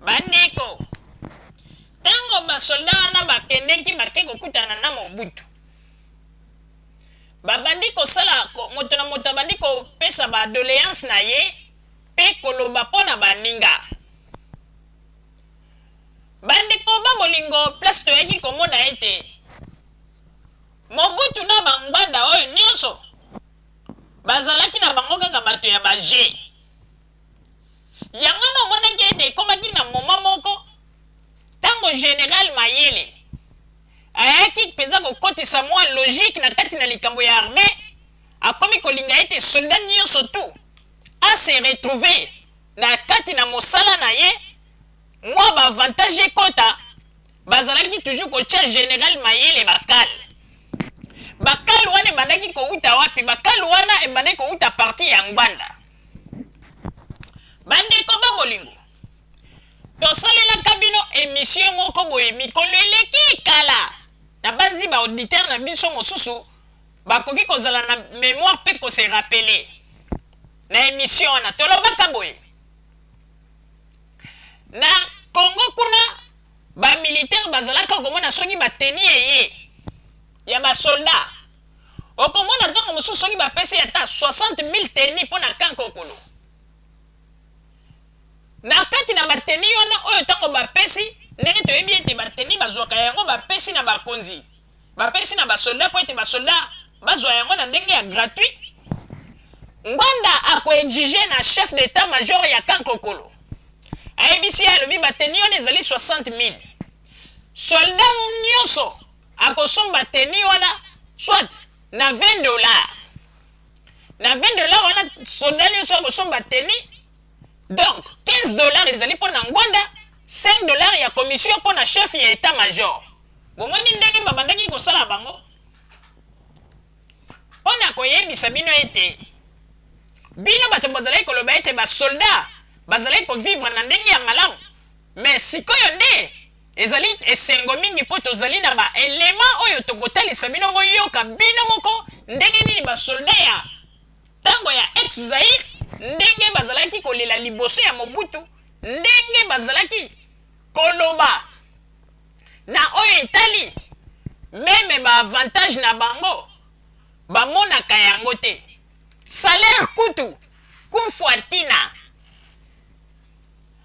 Bandeko, ntango basolda wana bakendeki bake kokutana na Mobutu, babandi kosala moto na moto abandi kopesa ba doleances na ye mpe koloba mpo na baninga. Bandeko ba bolingo, place toyaki komona ete Mobutu na ba Ngbanda oyo nionso bazalaki na bango kaka bato ya ba jeux. Yango wana omonaki ete ekomaki na moment moko tango General Mayele ayaki mpenza kokotisa mua logique na kati na likambo ya armee, akomi kolinga ete soldat nionso tout a se retrouver na kati na mosala na ye, mua ba avantages ekota, bazalaki toujours kotia General Mayele ba cales. Ba cales wana ebandaki kowuta wapi? Ba cales wana ebandaki kowuta partir ya Ngbanda. Bandeko ba bolingo, tosalelaka bino emission moko boye mikolo eleki kala. Nabanzi ba auditeurs na biso mosusu bakoki kozala na memoire mpe ko se rappeler. Na emission wana tolobaka boye, na Congo kuna ba militaires bazalaka komona soki ba tenues eye ya ba soldats, okomona ntango mosusu soki bapesi ata 60 000 tenues mpo na camp Kokolo. Na kati na ba tenues wana oyo ntango bapesi, ndenge toyebi ete ba tenues bazwaka yango bapesi na bakonzi, bapesi na ba soldats mpo ete ba soldats bazwa yango na ndenge ya gratuit, Ngbanda ako exiger na chef d'etat major ya camp Kokolo, ayebisi ye, alobi ba tenues wana ezali 60 000, soldat nionso akosomba tenue wana soit na 20 $, na 20 $ wana soldat nionso akosomba tenue, donc 15 $ ezali mpo na Ngbanda, 5 $ ya commission mpo na chef ya etat major. Bomoni ndenge babandaki kosala bango mpo na koyebisa bino ete bino bato bozalaki koloba ete ba soldats bazalaki kovivre na ndenge ya malamu, mais sikoyo nde ezali esengo mingi mpo tozali na ba elements oyo tokotalisa bino, boyoka bino moko ndenge nini ba soldats ya ntango ya ex Zaïre ndenge bazalaki kolela liboso ya Mobutu, ndenge bazalaki koloba na oyo etali meme ba avantage na bango bamonaka yango te, salaire kutu kufwa tina.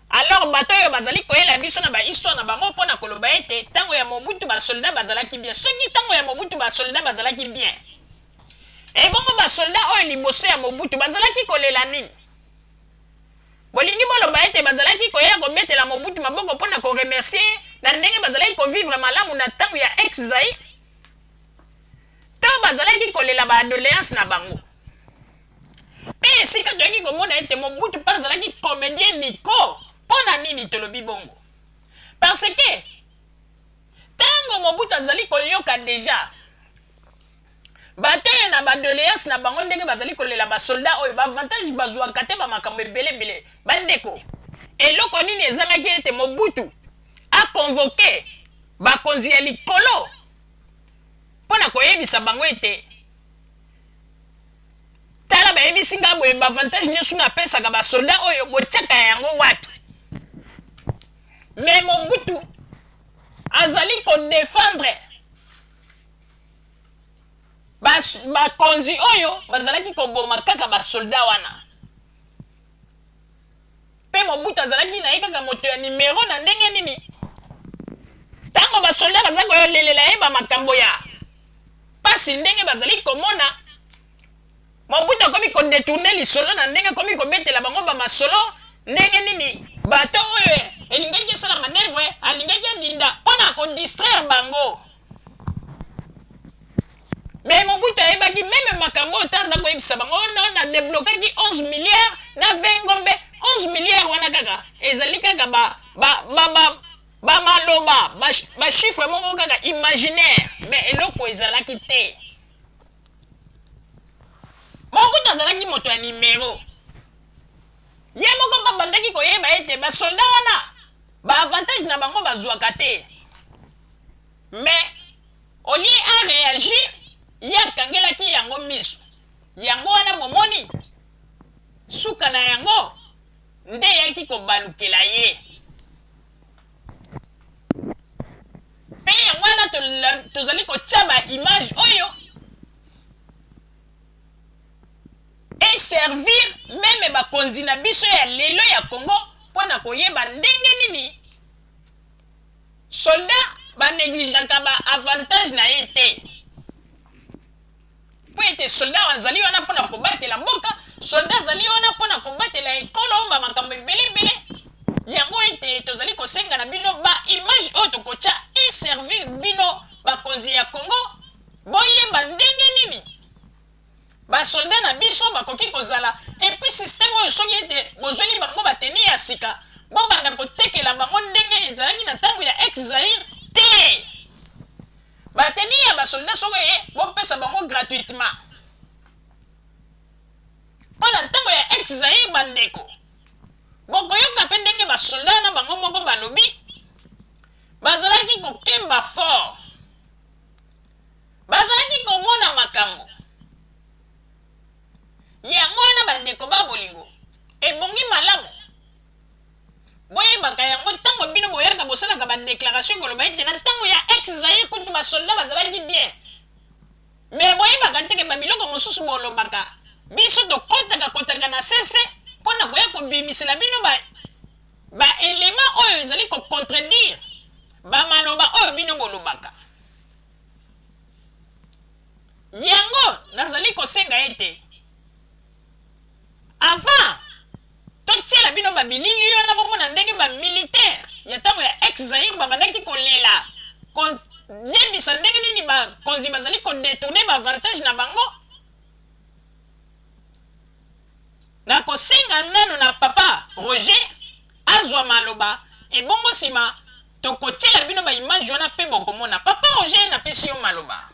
Alors bato oyo bazali koyela biso na ba histoire na bango mpo na koloba ete ntango ya Mobutu ba soldats bazalaki bien, soki ntango ya Mobutu ba soldats bazalaki bien, ebongo ba soldats oyo liboso ya Mobutu bazalaki kolela nini? Bolingi boloba ete bazalaki koya kobetela Mobutu maboko mpo na ko remercier ye na ndenge bazalaki ko vivre malamu na tango ya ex Zaïre? To bazalaki kolela ba doleances na bango? Mpe esika toyaki komona ete Mobutu mpe azalaki comedien liko, mpo na nini tolobi bongo? Parce que tango Mobutu azali koyoka dejà bato oyo na ba doleances na bango ndenge bazali kolela ba soldats oyo ba avantages bazuaka te, ba makambo ebele ebele, bandeko, eloko nini ezangaki ete Mobutu a convoquer bakonzi ya likolo mpo na koyebisa bango ete tala bayebisi nga boye, ba avantages nyonso napesaka ba soldats oyo botiaka yango wapi? Mais Mobutu azali kodefendre bakonzi oyo bazalaki koboma kaka basoldat wana, mpe Mobutu azalaki na ye kaka moto ya nimero. Na ndenge nini ntango basoldat baza kolelela ye bamakambo ya mpasi ndenge bazali komona, Mobutu akomi kodétourner lisolo na ndenge akomi kobetela bango bamasolo ndenge nini bato oyo elingaki esala manœuvre alingaki adinda mpo na kodistraire bango? Mais Mobutu ayebaki meme makambo oyo ntango aza koyebisa bango no na deblokaki 11 milliards na 20 ngombe, 11 milliards wana kaka ezali kaka bamaloba, bachiffre moko kaka imaginaire, mais eloko ezalaki te. Mobutu azalaki moto ya nimero, ye moko babandaki koyeba ete basoldat wana baavantage na bango bazwaka te, mais au lieu aréagir, ye akangelaki yango miso. Yango wana bomoni suka na yango nde eyaki kobalukela ye. yango wana tozali kotia ba image oyo e servir meme bakonzi na biso ya lelo ya Congo mpo na koyeba ndenge nini soldat ba negligeaka ba avantage na ye te. Mpo ete soldat azali wana mpo na kobatela mboka, soldat azali wana mpo na kobatela ekolo, ba makambo ebele ebele. Yango ete tozali kosenga na bino ba image oyo tokotya e servir bino bakonzi ya Congo, boyeba ndenge nini ba soldat na biso bakoki kozala. Et puis système oyo, soki ete bozweli bango bateni ya sika, bobanda kotekela bango ndenge ezalaki na ntango ya ex Zaire te. Bateni ya basoldat soki eye, bopesa bango gratuitement. Mpo na ntango ya ex Zaire, bandeko, bokoyoka mpe ndenge basoldat na bango moko balobi bazalaki kokemba fort, bazalaki komona makambo yango wana. Bandeko ba bolingo, ebongi malamu boyebaka yango. Ntango bino boyaka bosalaka badéclaration koloba ete na ntango ya ex Zaire kutu basoldat bazalaki bien, mais boyebaka te ke babiloko mosusu bolobaka, biso tokɔtaka kotaka na sese mpo na koya kobimisela bino baélément oyo ezali kocontredire bamaloba oyo bino bolobaka. Yango nazali kosenga ete avant totiela bino babilili wana, bomona ndenge bamilitaire ya ntango ya ex Zaire babandaki kolela, koyebisa ndenge nini bakonzi bazali kodétourner baavantage na bango. Na kosenga nano na papa Roger azwa maloba, ebongo nsima tokotiela bino baimage wana mpe bokomona. Papa Roger, napesi yo maloba.